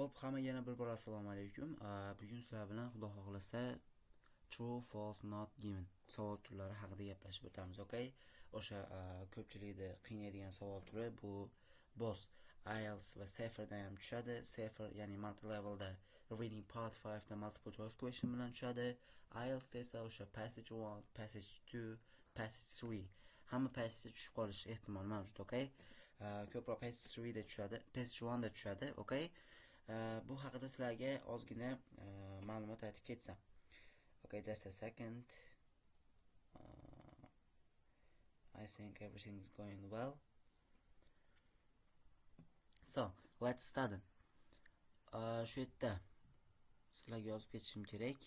Xo'p, hammaga yana bir bor assalomu alaykum. Bugun sizlar bilan Xudo xohlasa true, false, not given savol turlari haqida gaplashib o'tamiz, okay? O'sha ko'pchilikni qiynaydigan savol turi bu BOS, IELTS va CEFRdan ham tushadi. CEFR, ya'ni multi levelda reading part 5 da multiple choice question bilan tushadi. IELTS esa o'sha passage 1, passage 2, passage 3 hamma passage tushib qolishi ehtimoli mavjud, okay? Ko'proq passage 3 da tushadi, passage 1 da tushadi, okay? Bu haqida sizlarga ozgina ma'lumot aytib ketsam. Okay, just a second. I think everything is going well. So, let's start. Shu yerda sizlarga yozib ketishim kerak.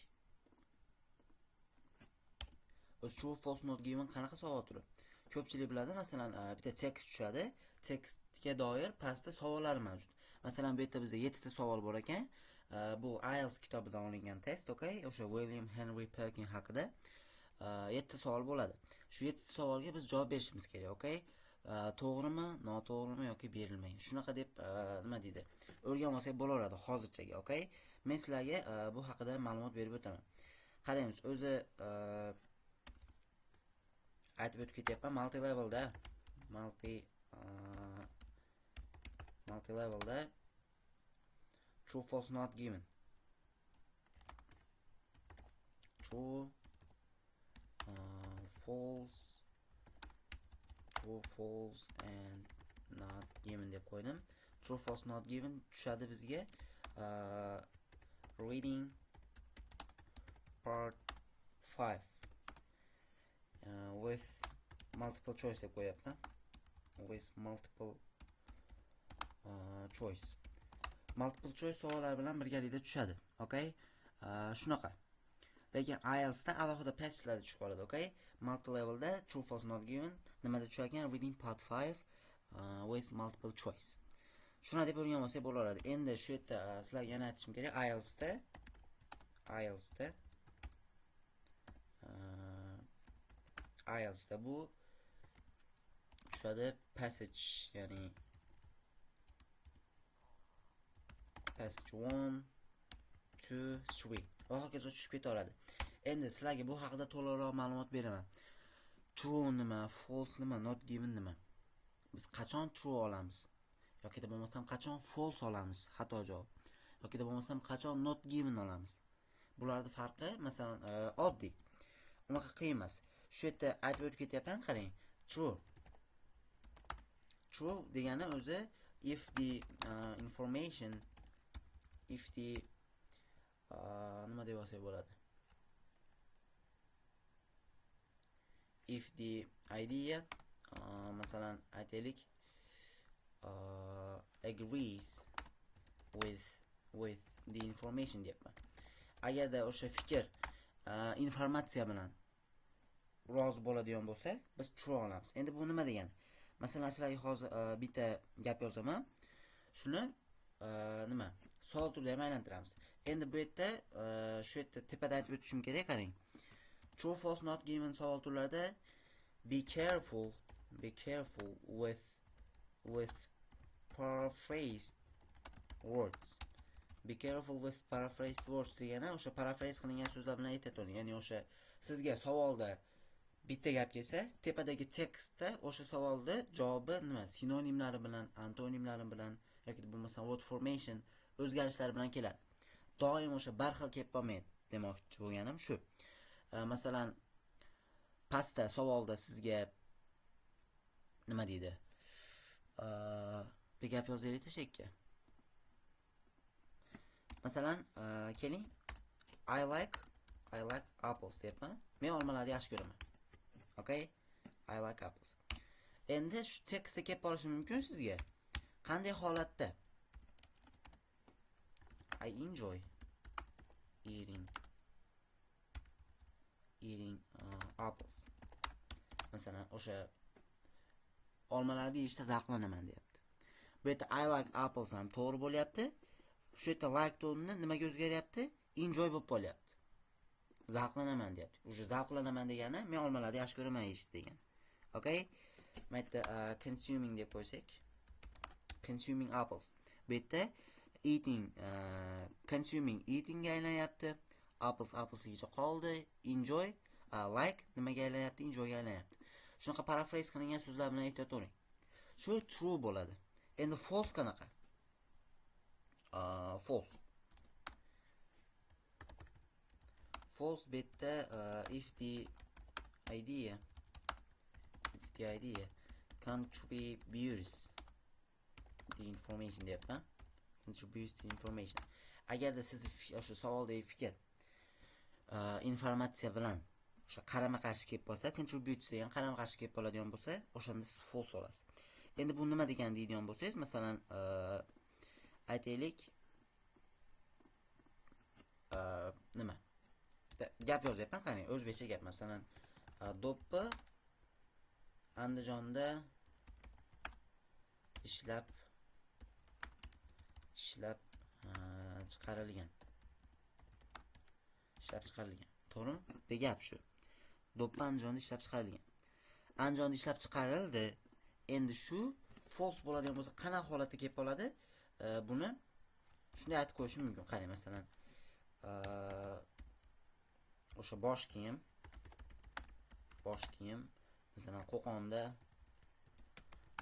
O'zi true, false, not given qanaqa savol turi? Ko'pchilik biladi, masalan, bitta tekst tushadi. Tekstga doir pastda savollar mavjud. Masalan, bu yerda bizda 7 ta savol bor ekan. Bu IELTS kitobidan olingan test, okay? O'sha William Henry Perkin haqida 7 ta savol bo'ladi. Shu 7 ta savolga biz javob berishimiz kerak, okay? To'g'rimi, noto'g'rimi yoki berilmagan. Shunaqa deb nima deydi? O'rganib olsak bo'laveradi hozirchaga, okay? Men sizlarga bu haqida ma'lumot berib o'taman. Qaraymiz, o'zi aytib o'tib ketyapman, multi levelda, multi levelda true, false, not given. True, false, true, false and not given deb qo'ydim. True, false, not given tushadi bizga reading part 5 with multiple choice deb qo'yapman. With multiple choice. Multiple choice savollar bilan birgalikda tushadi, okay? Shunaqa. Lekin IELTSda alohida passagelarda tushib qoladi, okay? Multi levelda true, false, not given nimada tushar ekan? Reading part 5 with multiple choice. Shuni deb o'rganib olsak bo'laveradi. Endi shu yerda sizlarga yana aytishim kerak, IELTSda bu tushadi passage, ya'ni passage 1, 2, 3 va hokazo tushib ketaveradi. Endi sizlarga bu haqida to'liqroq ma'lumot beraman. True nima, false nima, not given nima? Biz qachon true olamiz? Yoki bo'lmasam qachon false olamiz? Xato javob. Yoki bo'lmasam qachon not given olamiz? Bularning farqi, masalan, oddiy. Unaqa qiyin emas. Shu yerda aytib o'tib ketyapman, qarang. True. True degani o'zi if the information, if the nima deb olsak bo'ladi? If the idea, masalan, aytaylik, agrees with the information deyapman. Agarda o'sha fikr informatsiya bilan rozi bo'ladigan bo'lsa, biz true olamiz. Endi bu nima degani? Masalan, sizlarga hozir bitta gap yozaman. Shuni nima? Savol turida ham aylantiramiz. Endi bu yerda shu yerda tepada aytib o'tishim kerak, qarang. True, false, not given savol turlarida be careful, be careful with paraphrased words. Be careful with paraphrased words degani o'sha paraphrase qilingan so'zlar bilan ehtiyot bo'ling. Ya'ni o'sha sizga savolda bitta gap kelsa, tepadagi tekstda o'sha savolda javobi nima? Sinonimlari bilan, antonimlari bilan yoki bo'lmasa word formation o'zgarishlari bilan keladi. Doim o'sha bir xil kelib qolmaydi demoqchi bo'lganim shu. Masalan, pastda savolda sizga nima deydi? Bir gap yozaylik tashakka. Masalan, keling, I like apples deyapman. Men olmalarni yaxshi ko'raman. Okay? I like apples. Endi shu tekstda kelib qolishi mumkin sizga. Qanday holatda? I enjoy eating apples. Masalan, o'sha olmalarni yeyishda zavqlanaman deyapti. Bu yerda I like apples ham to'g'ri bo'lyapti. Shu yerda like to'g'rini nimaga o'zgaryapti? Enjoy bo'lib qolyapti. Zavqlanaman deyapti. O'sha zavqlanaman degani men olmalarni yaxshi ko'raman yeyishni degan. Okay? Bu yerda consuming deb qo'ysak, consuming apples. Bu yerda Eating, consuming eatingga aylanyapti. Apples applesgacha qoldi. Enjoy, like nimaga aylanyapti? Enjoyga aylanyapti. Shunaqa paraphrase qilingan so'zlar bilan ehtiyot bo'ling. Shu true bo'ladi. Endi false qanaqa? False. False bu yerda, if the idea, if the idea contributes the information deyapman. Contributes the information. Agarda sizni o'sha savoldagi fikr, informatsiya bilan o'sha qarama-qarshi kelib qolsa, contributes degan qarama-qarshi kelib qoladigan bo'lsa, o'shanda siz false olasiz. Endi bu nima degani deydigan bo'lsangiz, masalan, aytaylik, nima? Gap yozyapman, qarang, o'zbekcha gap, masalan, do'ppi Andijonda ishlab chiqarilgan. Ishlab chiqarilgan. To'g'rimi? Bu gap shu. Do'ppi Andijonda ishlab chiqarilgan. Andijonda ishlab chiqarildi. Endi shu false bo'ladigan bo'lsa, qanaqa holatda kelib qoladi? Buni shunday aytib qo'yishim mumkin. Qarang, masalan, o'sha bosh kiyim, masalan,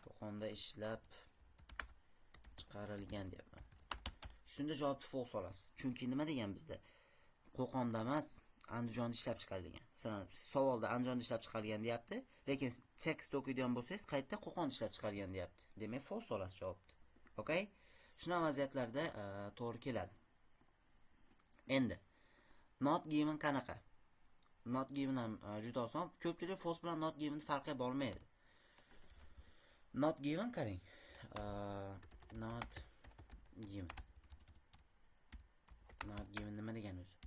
Qo'qonda ishlab chiqarilgan deyapman. Shunda javobni false olasiz. Chunki nima degan bizda? Qo'qonda emas, Andijonda ishlab chiqarilgan. Masalan, savolda Andijonda ishlab chiqarilgan deyapti, lekin tekst o'qiydigan bo'lsangiz, qayerda Qo'qonda ishlab chiqarilgan deyapti. Demak, false olasiz javobni. Okay? Shunaqa vaziyatlarda, to'g'ri keladi. Endi not given qanaqa? Not given ham, juda oson. Ko'pchilik false bilan not given farqi bo'lmaydi. Not given qarang. Not given. Not given nima degani o'zi?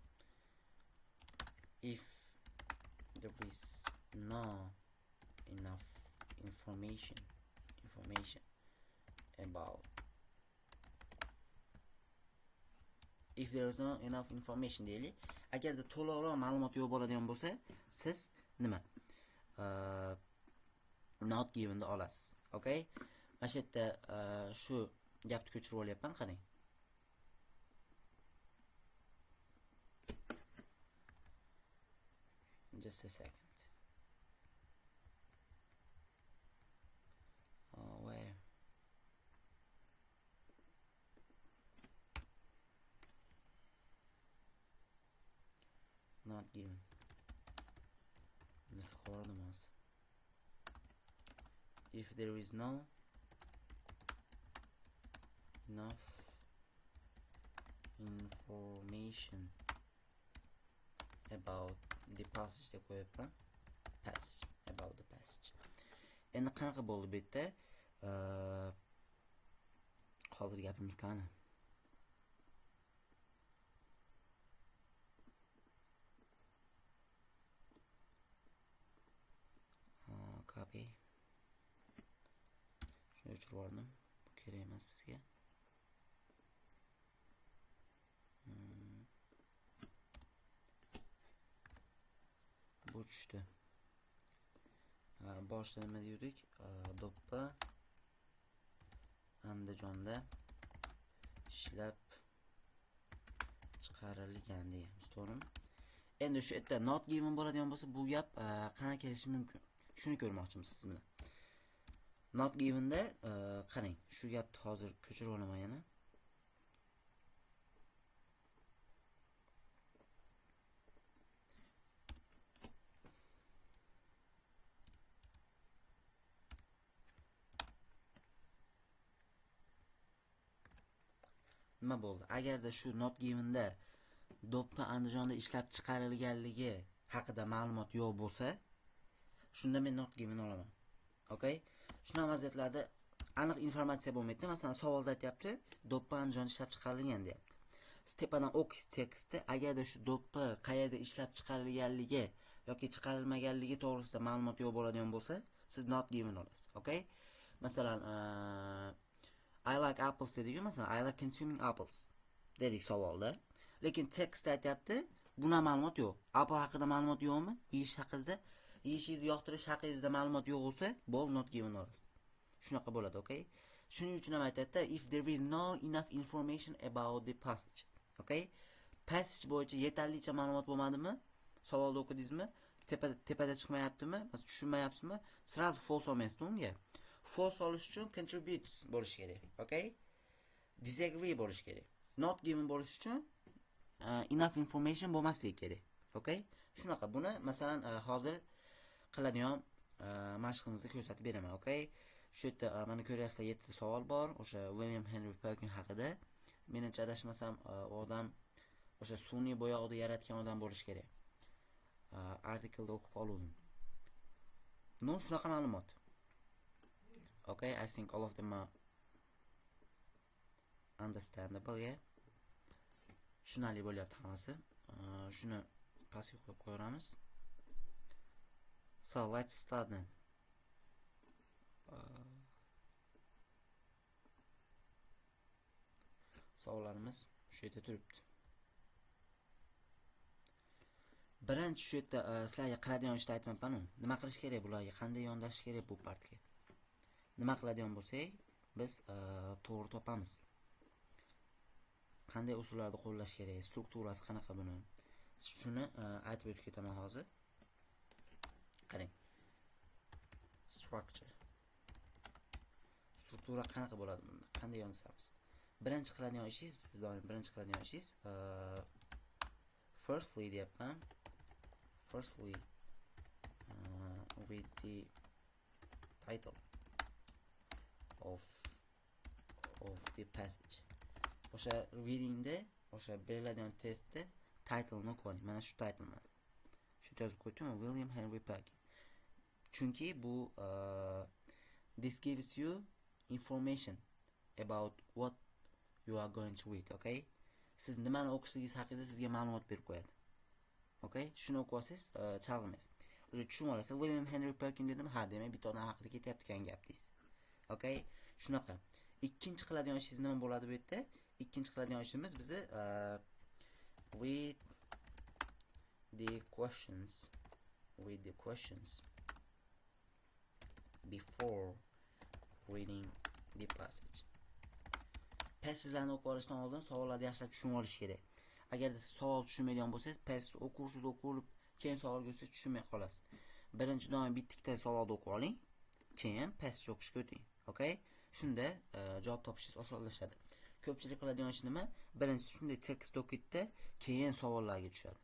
If there is no enough information about, if there is no enough information deylik. Agarda to'liqroq ma'lumot yo'q bo'ladigan bo'lsa, siz nima? Not given ni olasiz. Okay? Mana shu yerda, shu gapni ko'chirib olyapman, qarang. Just a second. Oh, where? Not given. If there is no enough information about the passage deb qo'yapman. Passage, about the passage. Endi qanaqa bo'ldi bu yerda? Hozir gapimiz qani? Copy. Shuni o'chirib yubordim. Bu kerak emas bizga. Bu tushdi. Boshda nima dedik? Do'ppi Andijonda ishlab chiqarilgan deymiz, to'g'rimi? Endi shu yerda not given bo'ladigan bo'lsa, bu gap, qanaqa kelishi mumkin? Shuni ko'rmoqchimiz siz bilan. Not given'da, qarang, shu gapni hozir ko'chirib olaman yana. Nima bo'ldi? Agarda shu not given'da do'ppi Andijonda ishlab chiqarilganligi haqida ma'lumot yo'q bo'lsa, shunda men not given olaman. Okay? Shunaqa vaziyatlarda aniq informatsiya bo'lmaydi. Masalan, savolda aytyapti, do'ppi Andijonda ishlab chiqarilgan deyapti. Siz tepadan o'qiysiz tekstni, agarda shu do'ppi qayerda ishlab chiqarilganligi yoki chiqarilmaganligi to'g'risida ma'lumot yo'q bo'ladigan bo'lsa, siz not given olasiz. Okay? Masalan, I like apples dedik-ku, masalan, I like consuming apples dedik savolda. Lekin tekstda aytyapti, buna ma'lumot yo'q. Apple haqida ma'lumot yo'qmi? Yeyish haqida, yeyishingizni yoqtirish haqingizda ma'lumot yo'q bo'lsa, bo'l not given olasiz. Shunaqa bo'ladi, okay? Shuning uchun ham aytadida, if there is no enough information about the passage. Okay? Passage bo'yicha yetarlicha ma'lumot bo'lmadimi? Savolni o'qidingizmi? Tepada chiqmayaptimi? Masalan, tushunmayapsizmi? Sразу false olmaysiz unga. False olish uchun contributes bo'lishi kerak. Okay? Disagree bo'lishi kerak. Not given bo'lish uchun enough information bo'lmasligi kerak. Okay? Shunaqa buni masalan hozir qiladigan mashqimizda ko'rsatib beraman, okay? Shu yerda mana ko'ryapsizlar 7 ta savol bor, o'sha William Henry Perkin haqida. Menimcha adashmasam, u odam o'sha sun'iy bo'yoqni yaratgan odam bo'lishi kerak. Artiklda o'qib oldim. No, shunaqa ma'lumot. Okay, I think all of them are understandable, yeah. Tushunarli bo'lyapti hammasi. Shuni pastga qo'yib qo'yamiz. So, let's start then. Savollarimiz shu yerda turibdi. Birinchi shu yerda sizlarga qiladigan ishni aytmabman-u. Nima qilish kerak bularga, qanday yondashish kerak bu partga? Nima qiladigan bo'lsak, biz to'g'ri topamiz. Qanday usullarni qo'llash kerak, strukturasi qanaqa buni? Shuni aytib o'tib ketaman hozir. Qarang. Structure. Struktura qanaqa bo'ladi bunda? Qanday yondashamiz? Birinchi qiladigan ishingiz, siz doim birinchi qiladigan ishingiz, firstly deyapman. Firstly, read the title of the passage. O'sha readingda, o'sha beriladigan testda title-ni o'qib oling. Mana shu title mana. Shu yozib qo'ydim, William Henry Perkin. Chunki bu this gives you information about what you are going to read, okay? Siz nimani o'qishingiz haqida sizga ma'lumot berib qo'yadi. Okay? Shuni o'qib olsangiz, chalg'imaysiz. O'sha tushunib olasiz. William Henry Perkin dedim, ha, demak bitta odam haqida ketyapti ekan gap deysiz. Okay? Shunaqa. Ikkinchi qiladigan ishingiz nima bo'ladi bu yerda? Ikkinchi qiladigan ishimiz bizni read the questions, read the questions before reading the passage. Passagelarni o'qib olishdan oldin savollarni yaxshilab tushunib olish kerak. Agarda siz savol tushunmaydigan bo'lsangiz, passage o'qursiz, o'qib, keyin savolga o'tsangiz tushunmay qolasiz. Birinchi doim bitta savolni o'qib oling, keyin passage o'qishga o'ting. Okay? Shunda javob topishingiz osonlashadi. Ko'pchilik qiladigan ish nima? Birinchi shunday tekst o'qiydi, keyin savollarga tushadi.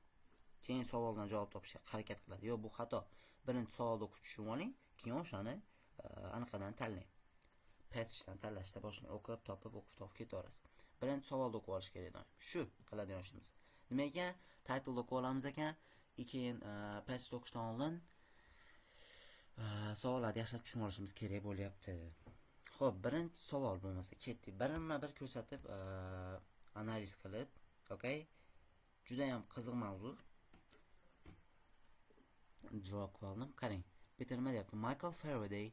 Keyin savoldan javob topishga harakat qiladi. Yo'q, bu xato. Birinchi savolni o'qib tushunib oling, keyin o'shani anaqadan tanlang. Passagedan tanlashda boshlang, o'qib, topib, o'qib, topib ketaverasiz. Birinchi savolni o'qib olish kerak doim. Shu qiladigan ishimiz. Nima ekan? Title o'qib olamiz ekan, keyin passage o'qishdan oldin savollarni yaxshilab tushunib olishimiz kerak bo'lyapti. Xo'p, birinchi savol bo'lmasa ketdik. Birma-bir ko'rsatib, analiz qilib, okay? Juda ham qiziq mavzu. Draw qilib oldim. Qarang, bu yerda nima deyapti? Michael Faraday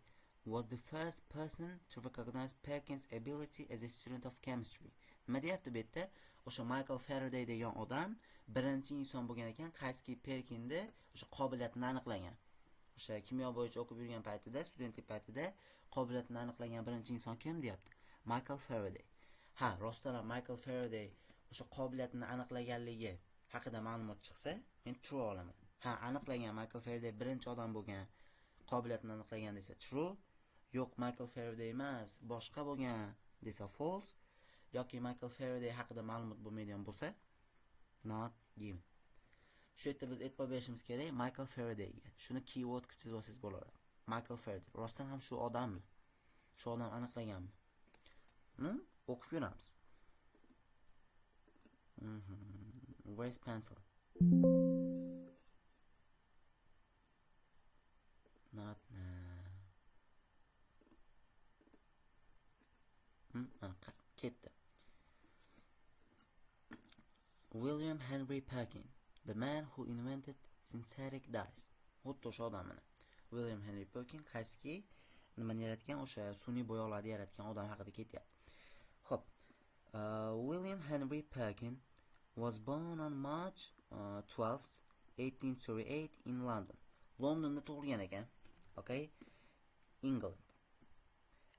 was the first person to recognize Perkins' ability as a student of chemistry. Nima deyapti bu yerda? O'sha Michael Faraday degan odam birinchi inson bo'lgan ekan, qaysiki Perkinda o'sha qobiliyatini aniqlagan. O'sha kimyo bo'yicha o'qib yurgan paytida, studentlik paytida qobiliyatini aniqlagan birinchi inson kim deyapti? Michael Faraday. Ha, rostdan ham Michael Faraday o'sha qobiliyatini aniqlaganligi haqida ma'lumot chiqsa, men true olaman. Ha, aniqlagan Michael Faraday birinchi odam bo'lgan, qobiliyatini aniqlagan desa true, yo'q Michael Faraday emas, boshqa bo'lgan desa false, yoki Michael Faraday haqida ma'lumot bo'lmaydigan bo'lsa not given. Shu yerda biz e'tibor berishimiz kerak Michael Faradayga. Shuni keyword qilib chizib olsangiz bo'laveradi. Michael Faraday rostdan ham shu odammi? Shu odam aniqlaganmi? O'qib ko'ramiz. Where's pencil? Not now. Ketdi. William Henry Perkin, the man who invented synthetic dyes. Xuddi o'sha odam mana. William Henry Perkin qaysiki nimani yaratgan, o'sha sun'iy bo'yoqlarni yaratgan odam haqida ketyapti. Xo'p, William Henry Perkin was born on March 12th, 1838 in London. Londonda tug'ilgan ekan. Okay? England.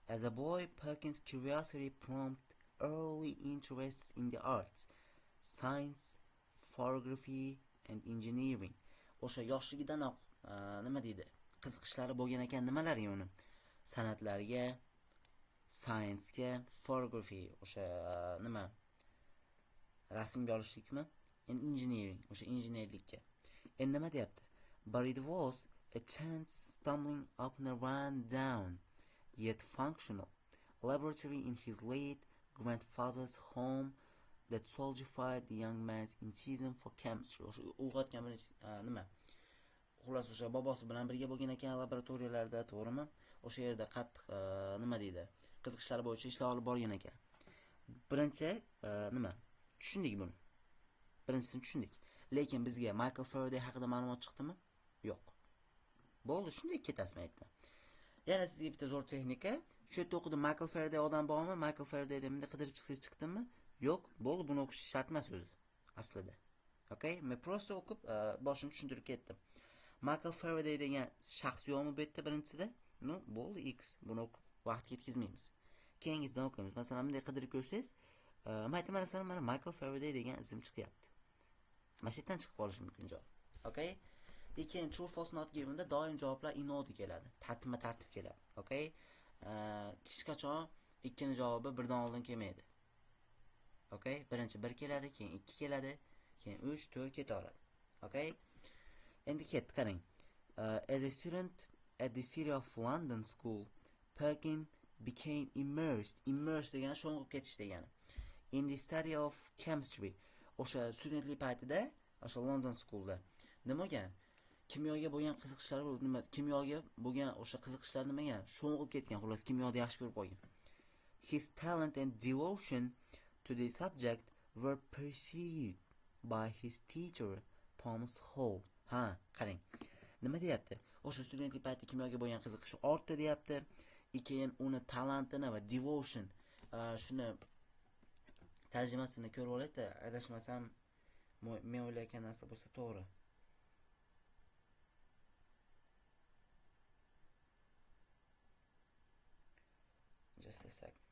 As a boy, Perkins' curiosity prompted early interests in the arts, science, photography and engineering. O'sha yoshligidanoq nima deydi? Qiziqishlari bo'lgan ekan nimalarga uni? San'atlarga, science-ga, photography, o'sha nima? Rasmga olishlikmi? And engineering, o'sha injenerlikka. Endi nima deyapti? But it was a chance stumbling upon a run-down, yet functional laboratory in his late grandfather's home that solidified the young man's enthusiasm for chemistry. O'sha uyg'otgan birinchi nima? Xullas, o'sha bobosi bilan birga bo'lgan ekan laboratoriyalarda, to'g'rimi? O'sha yerda qattiq nima deydi? Qiziqishlari bo'yicha ishlar olib borgan ekan. Birinchi nima? Tushundik buni. Birinchisini tushundik. Lekin bizga Michael Faraday haqida ma'lumot chiqdimi? Yo'q. Bo'ldi, shunday ketasizmi aytdi. Yana sizga bitta zo'r texnika. Shu yerda o'qidim, Michael Faraday odam bormi? Michael Faraday deb bunday qidirib chiqsangiz chiqdimi? Yo'q, bo'ldi, buni o'qish shart emas o'zi aslida. Okay, men prosta o'qib boshini tushuntirib ketdim. Michael Faraday degan shaxs yo'qmi bu yerda birinchisida? No, bo'ldi, X. Buni o'qib vaqt ketkazmaymiz. Keyingisidan o'qiymiz. Masalan, bunday qidirib ko'rsangiz, masalan, mana Michael Faraday degan ism chiqyapti. Mana shu yerdan chiqib qolishi mumkin javob. Okay? Keyin true false not given'da doim javoblar in order keladi. Tartibma-tartib keladi. Okay? Hech qachon ikkini javobi birdan oldin kelmaydi. Okay? Birinchi 1 keladi, keyin 2 keladi, keyin 3, 4 ketaveradi. Okay? Endi ketdi, qarang. As a student at the City of London School, Perkin became immersed. Immersed degani sho'ng'ib ketish degani. In the study of chemistry. O'sha studentlik paytida, o'sha London School'da nima bo'lgan? Kimyoga bo'lgan qiziqishlari nima? Kimyoga bo'lgan o'sha qiziqishlari nima bo'lgan? Sho'ng'ib ketgan, xullas kimyoda yaxshi ko'rib qolgan. His talent and devotion to the subject were perceived by his teacher Thomas Hall. Ha, qarang. Nima deyapti? O'sha studentlik paytida kimyoga bo'lgan qiziqishi ortdi deyapti. Keyin uni talantini va devotion, shuni tarjimasini ko'rib olaydi. Adashmasam, men o'ylayotgan narsa bo'lsa to'g'ri. Just a second.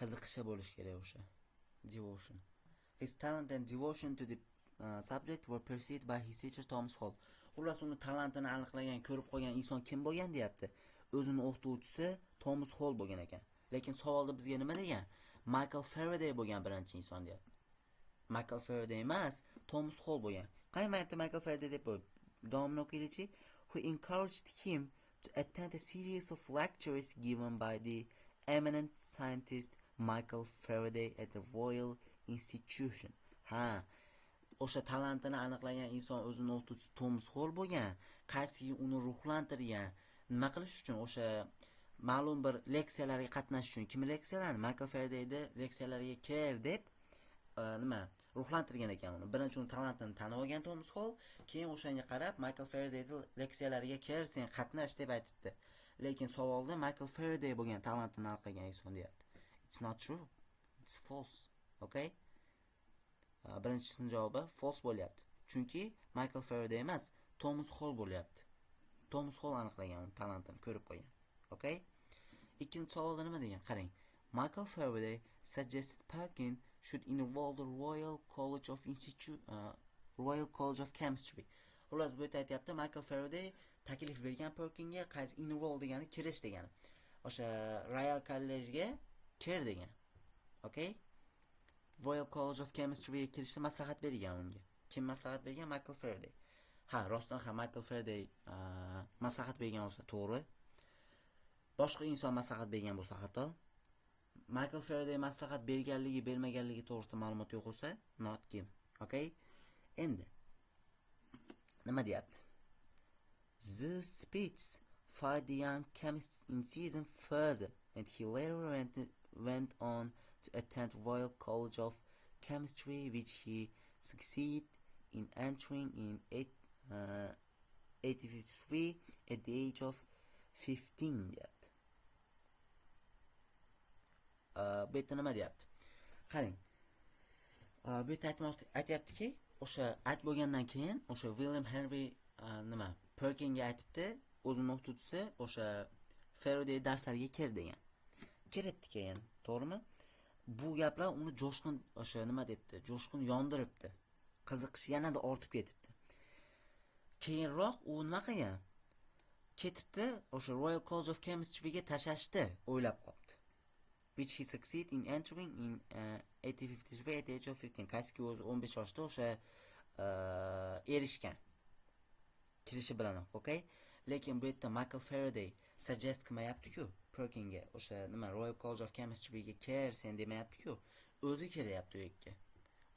Qiziqishi bo'lish kerak o'sha. Devotion. His talent and devotion to the subject were perceived by his teacher Thomas Hall. Xullas, uni talantini aniqlagan, ko'rib qolgan inson kim bo'lgan deyapti. O'zini o'qituvchisi Thomas Hall bo'lgan ekan. Lekin savolda bizga nima degan? Michael Faraday bo'lgan birinchi inson deyapti. Michael Faraday emas, Thomas Hall bo'lgan. Qarang, mana Michael Faraday deb qo'yib, davomini o'qiylikchi. Who encouraged him to attend a series of lectures given by the eminent scientist Michael Faraday at the Royal Institution. Ha, o'sha talantini aniqlagan inson o'zini o'qituvchisi Thomas Hall bo'lgan, qaysiki uni ruhlantirgan, nima qilish uchun o'sha ma'lum bir leksiyalarga qatnashish uchun, kim leksiyalarini? Michael Faradayni leksiyalariga kir deb nima ruhlantirgan ekan uni. Birinchi uni talantini tanib olgan Thomas Hall, keyin o'shanga qarab Michael Faradayni leksiyalariga kir, sen qatnash deb aytibdi. Lekin savolda Michael Faraday bo'lgan talantini aniqlagan inson deyapti. It's not true. It's false. Okay? Birinchisining javobi false bo'lyapti. Chunki Michael Faraday emas, Thomas Hall bo'lyapti. Thomas Hall aniqlagan uni talantini ko'rib qo'ygan. Okay? Ikkinchi savolda nima degan? Qarang. Michael Faraday suggested Perkin should enroll the Royal College of Institute, Royal College of Chemistry. Xullas, bu yerda aytyapti, Michael Faraday taklif bergan Perkinga qaysi enroll degani kirish degani. O'sha Royal College'ga kir degan. Okay? Royal College of Chemistry'ga kirishni maslahat bergan unga. Kim maslahat bergan? Michael Faraday. Ha, rostdan ham Michael Faraday maslahat bergan bo'lsa to'g'ri. Boshqa inson maslahat bergan bo'lsa xato. Michael Faraday maslahat berganligi, bermaganligi to'g'risida ma'lumot yo'q bo'lsa, not given. Okay? Endi nima deyapti? The speech fired the young chemist enthusiasm further, and he later went on to attend Royal College of Chemistry, which he succeeded in entering in 1853 at the age of 15 deyapti. Bu yerda nima deyapti? Qarang. Bu yerda aytyaptiki, O'sha aytib bo'lgandan keyin o'sha William Henry nima Perkinga aytibdi, o'zini o'qituvchisi o'sha Faraday darslariga kir degan. Kiribdi keyin, to'g'rimi? Bu gaplar uni jo'shqin o'sha nima debdi, jo'shqin yondiribdi. Qiziqishi yanada ortib ketibdi. Keyinroq u nima qilgan? Ketibdi, o'sha Royal College of Chemistryga tashashdi, o'ylab qolibdi. Which he succeeded in entering in 1853 at the age of 15. Qaysiki o'zi 15 yoshda o'sha erishgan. Kirishi bilanoq, okay? Lekin bu yerda Michael Faraday suggest qilmayapti-ku Perkinga, o'sha nima Royal College of Chemistryga kir sen demayapti-ku, o'zi kiryapti u yerga.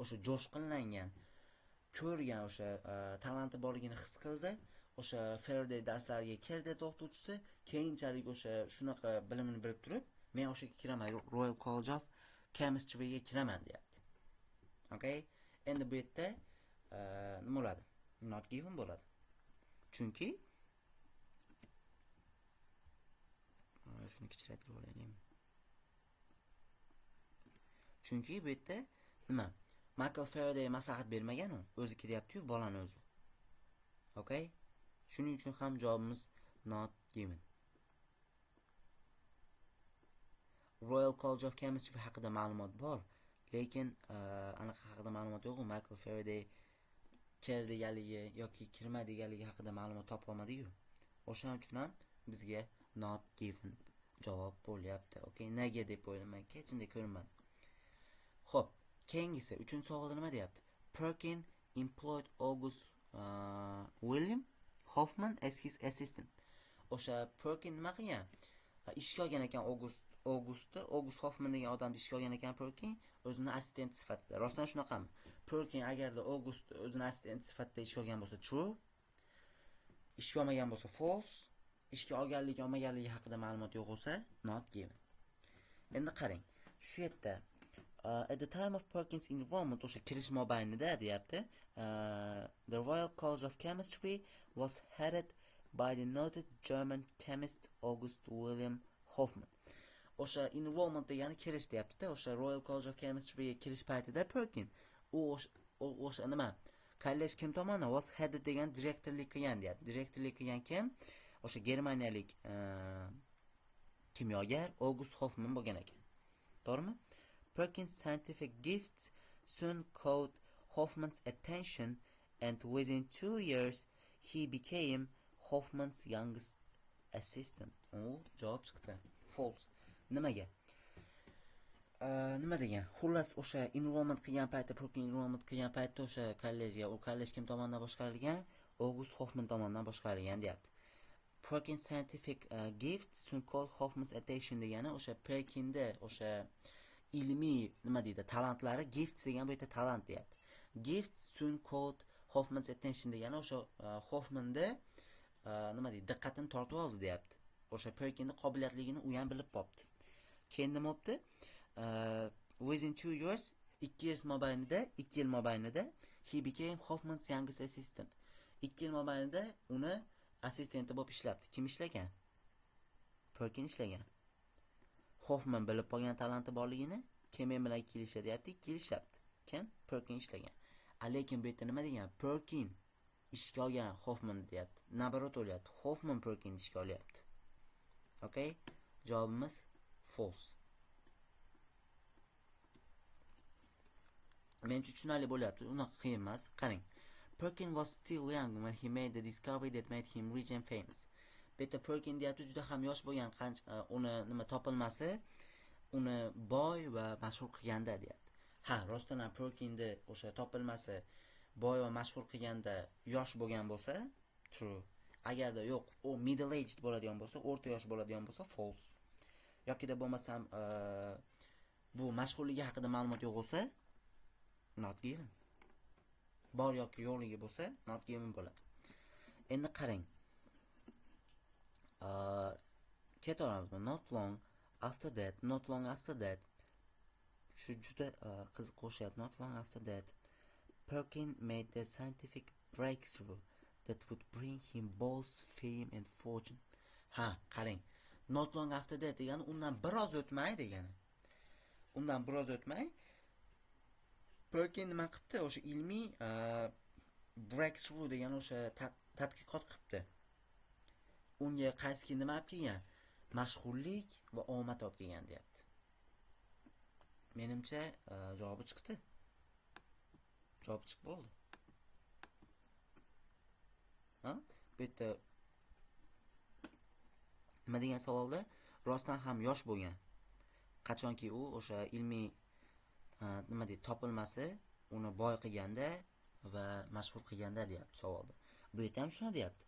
O'sha jo'shqinlangan, ko'rgan o'sha talanti borligini his qildi. O'sha Faraday darslariga kirdi o'qituvchisi, keyinchalik o'sha shunaqa bilimini bilib turib, men o'sha yerga kiraman, Royal College of Chemistryga kiraman deyapti. Okay? Endi bu yerda nima bo'ladi? Not given bo'ladi. Chunki shuni kichraytirib olaylik. Chunki bu yerda nima? Michael Faraday maslahat bermagan u, o'zi kiryapti-yu, bolani o'zi. Okay? Shuning uchun ham javobimiz not given. Royal College of Chemistry haqida ma'lumot bor, lekin anaqa haqida ma'lumot yo'q. Michael Faraday kir deganligi yoki kirma deganligi haqida ma'lumot topa olmadi-yu. O'shaning uchun ham bizga not given javob bo'lyapti. Okay, nega deb o'ylaman, kechinde ko'rinmadi. Xo'p, keyingisi 3-savolda nima deyapti? Perkin employed August William Hoffman as his assistant. O'sha Perkin nima qilgan? Ishga olgan ekan August Hoffman degan odamni ishga olgan ekan Perkin o'zini assistent sifatida. Rostdan shunaqami? Perkin agarda August o'zini assistent sifatida ishga olgan bo'lsa true, ishga olmagan bo'lsa false, ishga olganligi olmaganligi haqida ma'lumot yo'q bo'lsa not given. Endi qarang, shu yerda at the time of Perkins enrollment, o'sha kirish mobaynida deyapti, the Royal College of Chemistry was headed by the noted German chemist August William Hoffman. O'sha enrollment degani kirish deyapti-da, o'sha Royal College of Chemistry kirish paytida Perkin u o'sha nima kollej kim tomonidan was headed degan direktorlik qilgan deyapti. Direktorlik qilgan kim? O'sha germaniyalik kimyogar August Hoffman bo'lgan ekan. To'g'rimi? Perkins scientific gifts soon caught Hoffman's attention and within 2 years he became Hoffman's youngest assistant. U javob chiqdi. False. Nimaga? Nima degan? Xullas, o'sha enrollment qilgan paytda, Perkin enrollment qilgan paytda o'sha kollejga, u kollej kim tomonidan boshqarilgan? August Hoffman tomonidan boshqarilgan deyapti. Perkins scientific gifts soon caught Hoffman's attention degani o'sha Perkinda o'sha ilmiy nima deydi, talantlari, gifts degan bu yerda talant deyapti. Gifts soon caught Hoffman's attention degani o'sha Hoffmanda nima deydi, diqqatini tortib oldi deyapti. O'sha Perkinning qobiliyatligini u ham bilib qopti. Keyin nima bo'pti? Within 2 years, 2 yil mobaynida, 2 yil mobaynida he became Hoffman's youngest assistant. 2 yil mobaynida uni assistenti bo'lib ishlabdi. Kim ishlagan? Perkin ishlagan. Hoffman bilib qolgan talanti borligini, kim men bilan kelishadi deyapti, kelishyapti. Kim? Perkin ishlagan. Lekin bu yerda nima degan? Perkin ishga olgan Hoffman deyapti. Nabarot o'lyapti. Hoffman Perkin ishga olyapti. Okay? Javobimiz false. Menimcha tushunarli bo'lyapti. Unaqa qiyin emas. Qarang. Perkin was still young when he made the discovery that made him rich and famous. Bu yerda Perkin deyapti, juda ham yosh bo'lgan, qancha uni nima topilmasi uni boy va mashhur qilganda deyapti. Ha, rostdan ham Perkinni o'sha topilmasi boy va mashhur qilganda yosh bo'lgan bo'lsa, true. Agarda yo'q, u middle aged bo'ladigan bo'lsa, o'rta yosh bo'ladigan bo'lsa, false. Yokida bo'lmasam, bu mashhurligi haqida ma'lumot yo'q bo'lsa, not given. Bor yoki yo'qligi bo'lsa, not given bo'ladi. Endi qarang. Ketaveramiz. Not long after that, not long after that. Shu juda qiziq qo'shyapti. Not long after that, Perkin made the scientific breakthrough that would bring him both fame and fortune. Ha, qarang. Not long after that degani undan biroz o'tmay degani. Undan biroz o'tmay Perkin nima qilibdi? O'sha ilmiy breakthrough degan o'sha tadqiqot qilibdi. Unga qaysi nima olib kelgan? Mashhurlik va omad olib kelgan deyapti. Menimcha javobi chiqdi. Javob chiqib bo'ldi. Ha? Bu yerda nima degan savolda rostdan ham yosh bo'lgan. Qachonki u o'sha ilmiy nima deydi, topilmasi uni boy qilganda va mashhur qilganda deyapti savolda. Bu yerda ham shuni deyapti.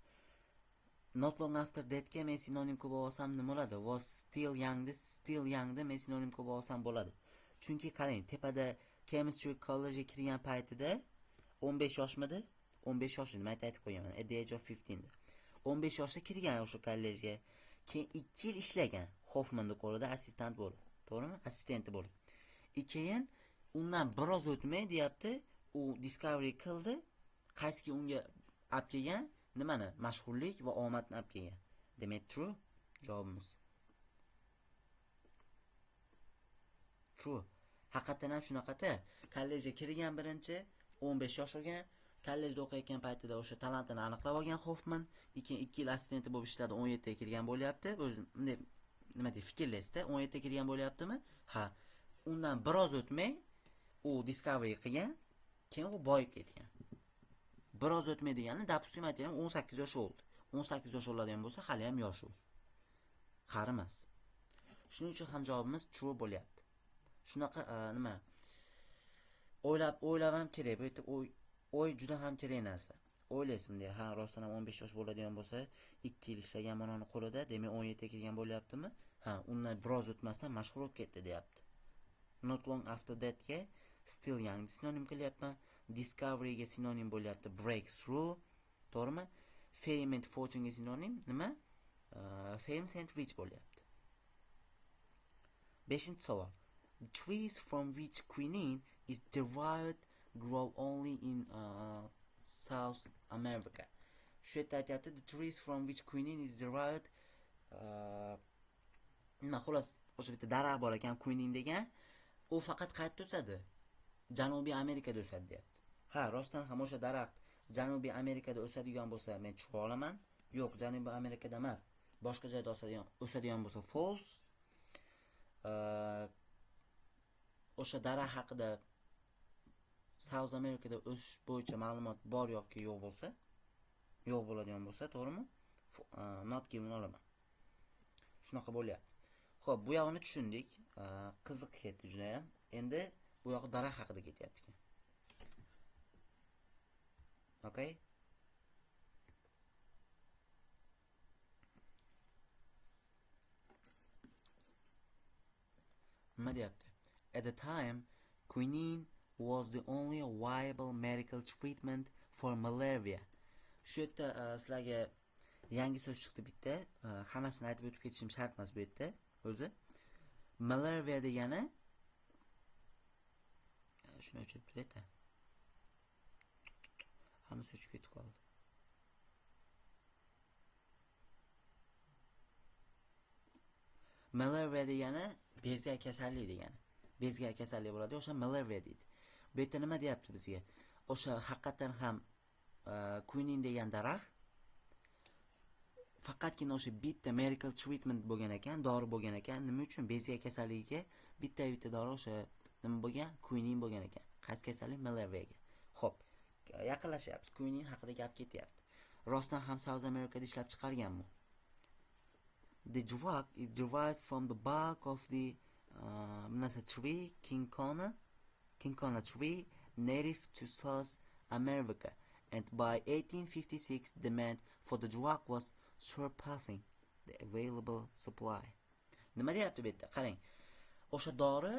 Not long after deathga men sinonim ko'p olsam nima bo'ladi? Was still young, still youngda men sinonim ko'p olsam bo'ladi. Chunki qarang, tepada Chemistry College'ga kirgan paytida 15 yoshmidi? 15 yosh edi, men aytib qo'yaman. At the age of 15 da. 15 yoshda kirgan o'sha kollejga. Keyin 2 yil ishlagan Hoffmanning qo'lida assistent bo'lib, to'g'rimi? Assistenti bo'lib. Keyin undan biroz o'tmay deyapti, u discovery qildi, qaysiki unga olib kelgan nimani? Mashhurlik va omadni olib kelgan. Demak, true javobimiz. True. Haqiqatan ham shunaqada. Kollejga kirgan birinchi 15 yosh bo'lgan, kollejda o'qiyotgan paytida o'sha talantini aniqlab olgan Hoffman, keyin 2 yil assistenti bo'lib ishladi, 17 ga kirgan bo'lyapti. O'zi bunday nima deydi, fikrlaysizda, 17 ga kirgan bo'lyaptimi? Ha. Undan biroz o'tmay u discovery qilgan, keyin u boyib ketgan. Biroz o'tmay degani, допустим, aytaylik, 18 yosh bo'ldi. 18 yosh bo'ladigan bo'lsa, hali ham yosh u. Qarimas. Shuning uchun ham javobimiz true bo'lyapti. Shunaqa nima? O'ylab ham kerak. Bu yerda o'y juda ham kerak narsa. O'ylaysiz bunday, ha, rostdan ham 15 yosh bo'ladigan bo'lsa, 2 yil ishlagan mana uni qo'lida, demak 17 ga kirgan bo'lyaptimi? Ha, undan biroz o'tmasdan mashhur bo'lib ketdi deyapti. Not long after that ga still young sinonim qilyapman. Discovery ga sinonim bo'lyapti breakthrough, to'g'rimi? Fame and fortune ga sinonim nima? Fame and rich bo'lyapti. 5-savol. The trees from which quinine is derived grow only in South America. Shu yerda aytyapti, the trees from which quinine is derived, nima, xullas, o'sha bitta daraxt bor ekan quinine degan, u faqat qayerda o'sadi? Janubiy Amerikada o'sadi deyapti. Ha, rostdan ham o'sha daraxt Janubiy Amerikada o'sadigan bo'lsa, men tushib olaman. Yo'q, Janubiy Amerikada emas, boshqa joyda o'sadigan bo'lsa false. O'sha daraxt haqida South Amerikada o'sish bo'yicha ma'lumot bor yoki yo'q bo'lsa, yo'q bo'ladigan bo'lsa, to'g'rimi? Not given olaman. Shunaqa bo'lyapti. Xo'p, bu yog'ini tushundik. Qiziq ketdi juda ham. Endi bu yog'i daraxt haqida ketyapti ekan. Okay? Nima deyapti? At the time, quinine was the only viable medical treatment for malaria. Shu yerda sizlarga yangi so'z chiqdi bitta. Hammasini aytib o'tib ketishim shart emas bu yerda o'zi. Malaria degani, shuni o'chirib turayda. Hammasi o'chib ketib qoldi. Malaria degani bezgak kasallik degani. Bezgak kasallik bo'ladi, o'sha malaria deydi. Bu yerda nima deyapti bizga? O'sha haqiqatan ham quinine degan daraxt faqatgina o'sha bitta medical treatment bo'lgan ekan, dori bo'lgan ekan. Nima uchun? Bezgak kasalligiga bitta-bitta dori o'sha nima bo'lgan? Quinine bo'lgan ekan. Qaysi kasallik? Malariyaga. Xo'p, yaqinlashyapmiz. Quinine haqida gap ketyapti. Rostdan ham South Americada ishlab chiqarganmi? The drug is derived from the bark of the tree, Cinchona tree, native to South America, and by 1856 demand for the drug was surpassing the available supply. Nima deyapti bu yerda? Qarang. O'sha dori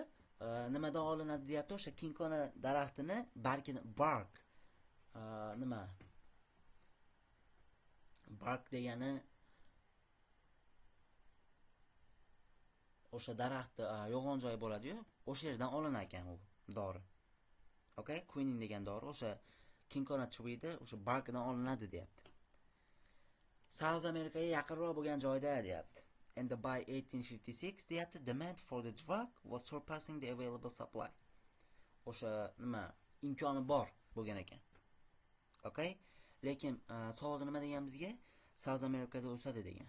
nimadan olinadi deyapti? O'sha Cinchona daraxtini bargini, bark, nima? Bark degani o'sha daraxtni yo'g'on joyi bo'ladi-yu, o'sha yerdan olinar ekan u dori. Okay, quinine degan dori o'sha Cinchona tree'da o'sha barkidan olinadi deyapti. South Americaga yaqinroq bo'lgan joyda deyapti. And by 1856 deyapti, demand for the drug was surpassing the available supply. O'sha nima imkoni bor bo'lgan ekan. Okay? Lekin savolda nima degan bizga? South Americada o'sadi degan.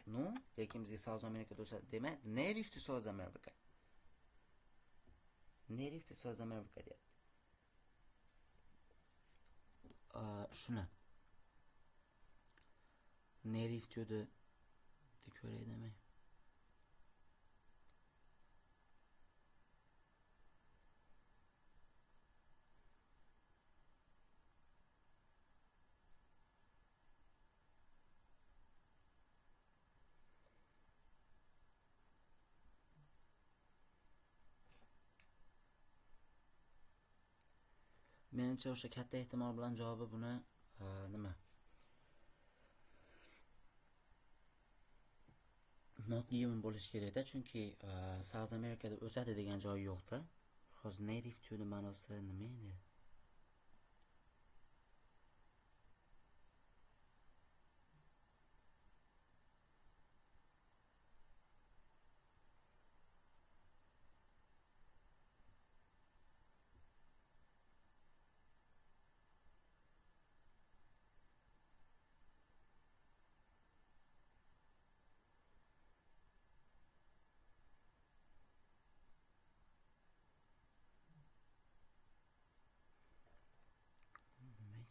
No, lekin bizga South Americada o'sadi demak, native to South America. Native to South America deyapti. Shuni native to the ko'ray demay. Menimcha o'sha katta ehtimol bilan javobi buni nima? Not given bo'lishi kerakda, chunki South Americada o'sadi degan joyi yo'q-da. Hozir native to ma'nosi nima edi?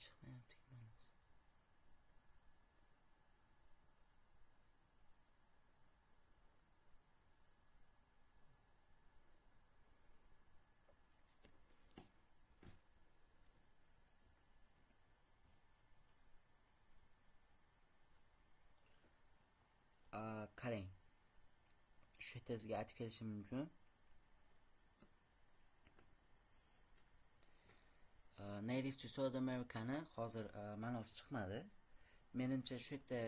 Chiqmayapti ma'nosi. Qarang. Shu yerda sizga aytib kelishim mumkin. Native to South America'ni hozir ma'nosi chiqmadi. Menimcha shu yerda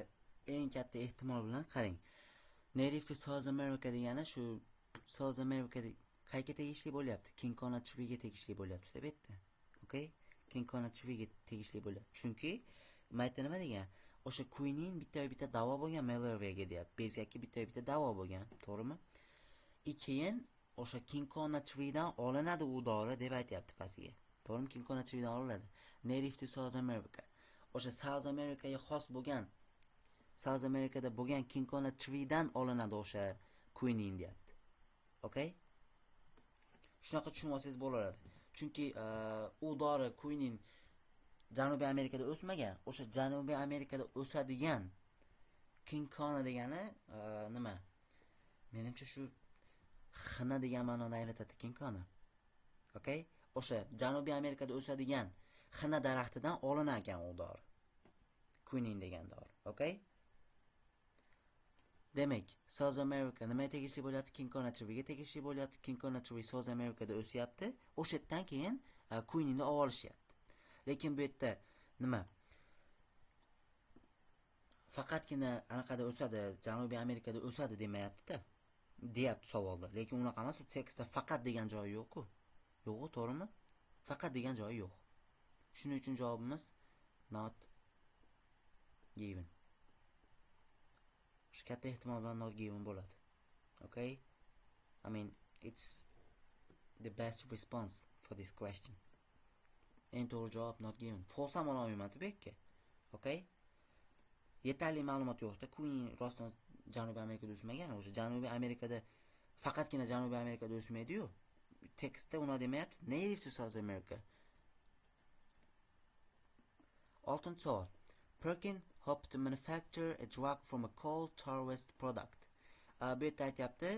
eng katta ehtimol bilan qarang. Native to South America degani shu South America qayerga tegishli bo'lyapti? Kinkona Tree'ga tegishli bo'lyapti deb aytdi. Okay? Kinkona Tree'ga tegishli bo'lyapti. Chunki mayda nima degan? O'sha quinin bitta-bitta davo bo'lgan malariyaga deyapti. Bezgakka bitta-bitta davo bo'lgan, to'g'rimi? Keyin o'sha Kinkona Tree'dan olinadi u dori deb aytyapti pastiga. To'g'rimi? Kinkona Tree'dan olinadi. Native to South America. O'sha South Americaga xos bo'lgan, South Americada bo'lgan Kinkona Tree'dan olinadi o'sha quinin deyapti. Okay? Shunaqa tushunib olsangiz bo'laveradi. Chunki u dori quinin Janubiy Amerikada o'smagan, o'sha Janubiy Amerikada o'sadigan Kinkona degani nima? Menimcha shu xina degan ma'noni anglatadi Kinkona. Okay? O'sha Janubiy Amerikada o'sadigan xina daraxtidan olinar ekan u dori. Quinin degan dori. Okay? Demak, South America nimaga tegishli bo'lyapti? Kinkona Tree'ga tegishli bo'lyapti. Kinkona Tree South Americada o'syapti. O'sha yerdan keyin Quininni olib olishyapti. Lekin bu yerda nima? Faqatgina anaqada o'sadi, Janubiy Amerikada o'sadi demayapti-da. Deyapti savolda. Lekin unaqa emas, u tekstda faqat degan joyi yo'q-ku. Yo'q-ku, to'g'rimi? Faqat degan joyi yo'q. Shuning uchun javobimiz not given. Shu katta ehtimol bilan not given bo'ladi. Okay? I mean, it's the best response for this question. Eng to'g'ri javob not given. False ham ola olmayman bu yerga. Okay? Yetarli ma'lumot yo'q-da. Queen rostdan Janubiy Amerikada o'smagan, o'sha Janubiy Amerikada faqatgina Janubiy Amerikada o'smaydi-yu. Tekstda uni demayapti. Native to South America. 6-savol. Perkin hoped to manufacture a drug from a coal tar waste product. Bu yerda aytyapti,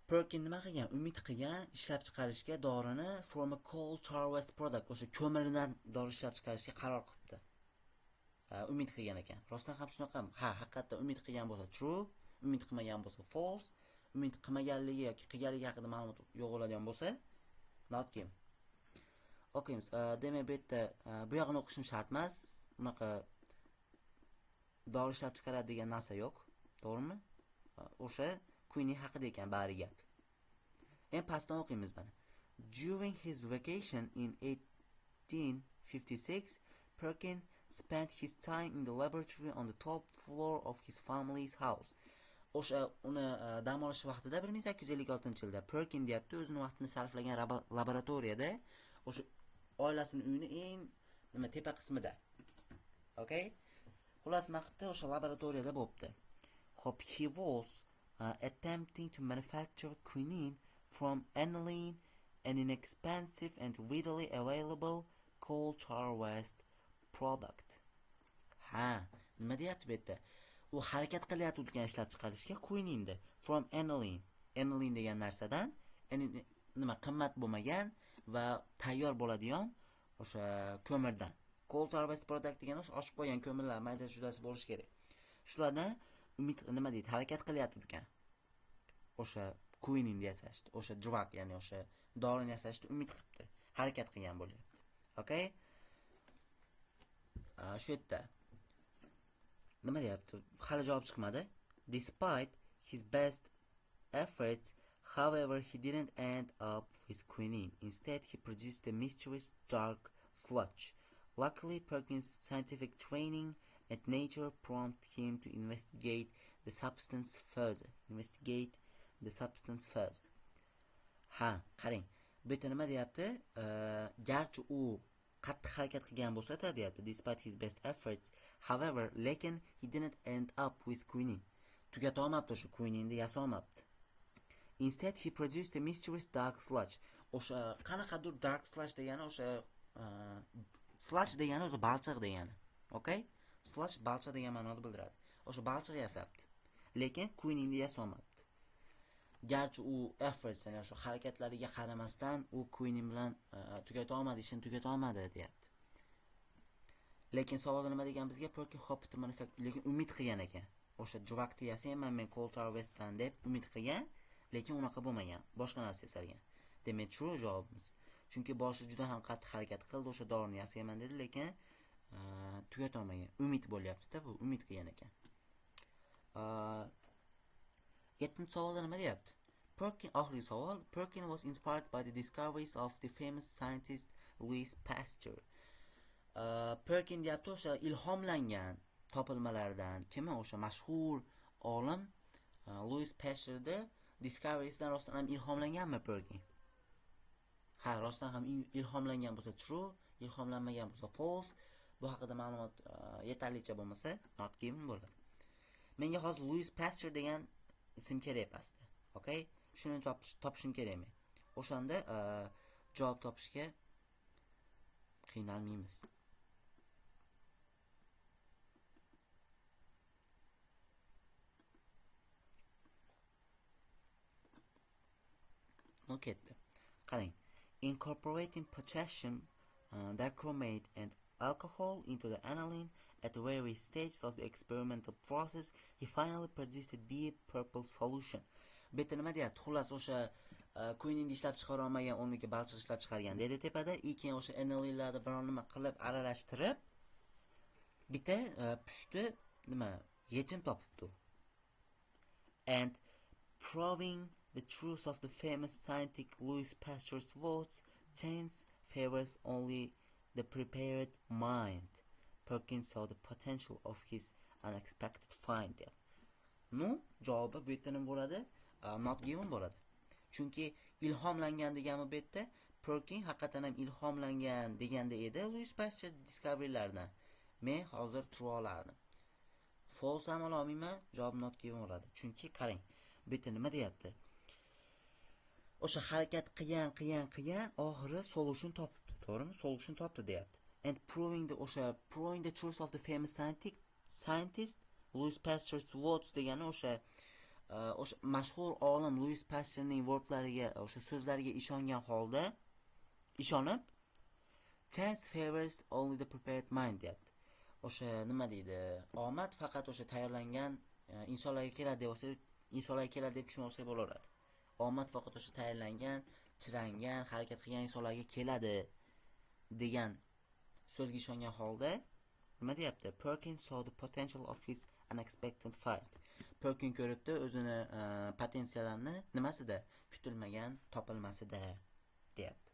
Perkin nima qilgan? Umid qilgan ishlab chiqarishga dorini from a coal tar waste product, o'sha ko'mirdan dori ishlab chiqarishga qaror qilibdi. Umid qilgan ekan. Rostdan ham shunaqami? Ha, haqiqatda umid qilgan bo'lsa true, umid qilmagan bo'lsa false, umid qilmaganligi yoki qilganligi haqida ma'lumot yo'q bo'ladigan bo'lsa not given. O'qiymiz. Demak, bu yerda bu yog'ini o'qishim shart emas. Unaqa dori ishlab chiqaradi degan narsa yo'q, to'g'rimi? O'sha Queening haqida ekan bari gap. Endi pastdan o'qiymiz mana. During his vacation in 1856, Perkin spent his time in the laboratory on the top floor of his family's house. O'sha uni dam olish vaqtida 1856-yilda Perkin deyapti, o'zini vaqtini sarflagan laboratoriyada, o'sha oilasini uyini eng nima tepa qismida. Okay? Xullas, nima qilibdi? O'sha laboratoriyada bo'libdi. Xo'p, he was attempting to manufacture quinine from aniline, an inexpensive and readily available coal tar waste product. Ha, nima deyapti bu yerda? U harakat qilyapti ulkan ishlab chiqarishga quinine from aniline. Aniline degan narsadan, nima qimmat bo'lmagan va tayyor bo'ladigan o'sha ko'mirdan. Coal tar waste product degani o'sha oshib qo'ygan ko'mirlar mayda judasi bo'lishi kerak. Shulardan umid nima deydi, harakat qilyapti ulkan. O'sha quinine yasashdi, o'sha drug, ya'ni o'sha dorini yasashni umid qilibdi. Harakat qilgan bo'lyapti. Okay? Shu yerda nima deyapti? Hali javob chiqmadi. Despite his best efforts, however, he didn't end up with quinine. Instead, he produced a mysterious dark sludge. Luckily, Perkins' scientific training and nature prompted him to investigate the substance further. Investigate the substance further. Ha, qarang. Bu yerda nima deyapti? Garchi u qattiq harakat qilgan bo'lsa-da deyapti. Despite his best efforts, however, lekin he didn't end up with quinine. Tugata olmabdi o'sha quinine yasolmabdi. Instead, he produced a mysterious dark sludge. O'sha qanaqadir dark sludge degani o'sha sludge degani o'zi balchiq degani. Okay? Sludge balchiq degan ma'noni bildiradi. O'sha balchiq yasabdi. Lekin quinine yasolmabdi. Garchi u efforts, ya'ni o'sha harakatlariga qaramasdan u quinine bilan tugata olmadi, ishini tugata olmadi deyapti. Lekin savolda nima degan bizga? Perkin hoped to manufacture, lekin umid qilgan ekan. O'sha drugni yasayman men coal tar waste'dan deb umid qilgan, lekin unaqa bo'lmagan, boshqa narsa yasalgan. Demak, true javobimiz. Chunki boshi juda ham qattiq harakat qildi, o'sha dorini yasayman dedi, lekin tugata olmagan. Umid bo'lyapti-da, bu umid qilgan ekan. Yettinchi savolda nima deyapti? Perkin, oxirgi savol. Perkin was inspired by the discoveries of the famous scientist Louis Pasteur. Perkin deyapti, o'sha ilhomlangan topilmalardan. Kimi? O'sha mashhur olim Louis Pasteurda discoveriesdan rostdan ham ilhomlanganmi Perkin? Ha, rostdan ham ilhomlangan bo'lsa true, ilhomlanmagan bo'lsa false. Bu haqida ma'lumot yetarlicha bo'lmasa not given bo'ladi. Menga hozir Louis Pasteur degan ism kerak pastda. Okay? Shuni topishim kerakmi? O'shanda javob topishga qiynalmaymiz. No ketdi. Qarang. Incorporating potassium dichromate and alcohol into the aniline at various stages of the experimental process, he finally produced a deep purple solution. Bu yerda nima deyapti? Xullas, o'sha quinine ishlab chiqara olmagan, o'rniga balchiq ishlab chiqargan dedi tepada. Keyin o'sha anilinlarni biron nima qilib aralashtirib bitta pushti nima yechim topibdi. And proving the truth of the famous scientist Louis Pasteur's words, chance favors only the prepared mind. Perkins saw the potential of his unexpected find. Nu, javobi bu yerda nima bo'ladi? Not given bo'ladi. Chunki ilhomlangan degani bu yerda Perkin haqiqatan ham ilhomlangan deganda edi Louis Pasteur discoverylardan. Men hozir true olardim. False ham ola olmayman, javob not given bo'ladi. Chunki qarang, bu yerda nima deyapti? O'sha harakat qilgan, qilgan, qilgan, oxiri solution topibdi, to'g'rimi? Solution topdi deyapti. And proving the o'sha proving the truth of the famous scientist Louis Pasteur's words degani o'sha mashhur olim Louis Pasteurning wordlariga, o'sha so'zlariga ishongan holda ishonib, chance favors only the prepared mind deyapti. O'sha nima deydi? Omad faqat o'sha tayyorlangan insonlarga keladi deb olsa, insonlarga keladi deb tushunib olsak bo'laveradi. Omad faqat o'sha tayyorlangan, chirangan, harakat qilgan insonlarga keladi degan so'zga ishongan holda nima deyapti? Perkin saw the potential of his unexpected find. Perkin ko'ribdi o'zini potensialini nimasida? Kutilmagan topilmasida deyapti.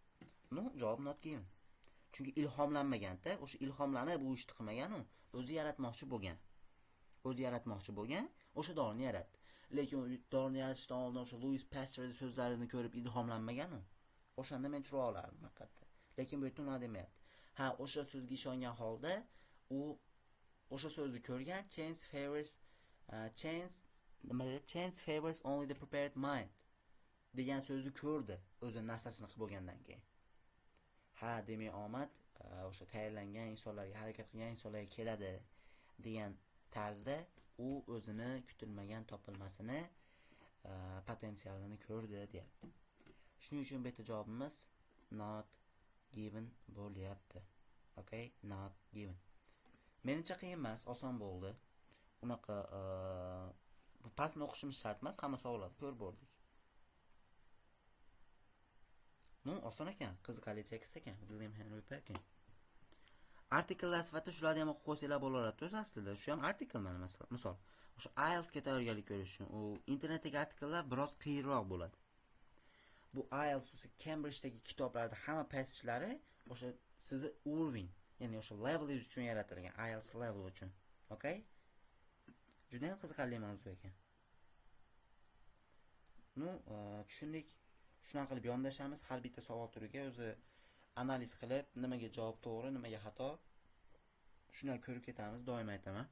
Nu, javob not given. Chunki ilhomlanmaganda, o'sha ilhomlanib bu ishni qilmagan u, o'zi yaratmoqchi bo'lgan. O'zi yaratmoqchi bo'lgan, o'sha dorini yaratdi. Lekin u dorini yaratishdan oldin o'sha Louis Pasteur so'zlarini ko'rib ilhomlanmagan u. O'shanda men tura olardim haqiqatda. Lekin bu yerda unaqa demayapti. Ha, o'sha so'zga ishongan holda u o'sha so'zni ko'rgan, chance favors, chance nima dedi? Chance favors only the prepared mind degan so'zni ko'rdi o'zi narsasini qilib bo'lgandan keyin. Ha, demak omad o'sha tayyorlangan insonlarga, harakat qilgan insonlarga keladi degan tarzda u o'zini kutilmagan topilmasini, potensialini ko'rdi deyapti. Shuning uchun bu yerda javobimiz not given bo'lyapti. Okay, not given. Menimcha qiyin emas, oson bo'ldi. Unaqa bu pastni o'qishimiz shart emas, hamma savollarni ko'rib bo'ldik. Ну, oson ekan, qiziqarli tekst ekan, William Henry Perkin. Artikllar sifatida shularni ham o'qib qo'ysanglar bo'laveradi o'zi aslida. Shu ham artikl mana masalan, misol. O'sha IELTS ga tayyorgarlik ko'rish uchun u internetdagi artikllar biroz qiyinroq bo'ladi. Bu IELTS o'zi Cambridge'dagi kitoblarda hamma passagelari o'sha sizni уровень, ya'ni o'sha levelingiz uchun yaratilgan, IELTS level uchun. Okay? Juda ham qiziqarli mavzu ekan. Ну, tushundik. Shunaqa qilib yondashamiz har bitta savol turiga o'zi analiz qilib, nimaga javob to'g'ri, nimaga xato. Shundan ko'rib ketamiz, doim aytaman.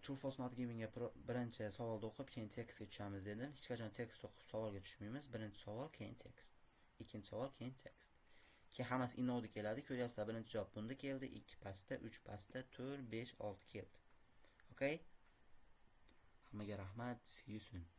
True false not givenga birinchi savolni o'qib, keyin tekstga tushamiz dedim. Hech qachon tekst o'qib savolga tushmaymiz. Birinchi savol, keyin tekst. Ikkinchi savol, keyin tekst. Keyin hammasi inoda keladi. Ko'ryapsizlar, birinchi javob bunda keldi, 2 pastda, 3 pastda, 4, 5, 6 keldi. Okay? Hammaga rahmat. See you soon.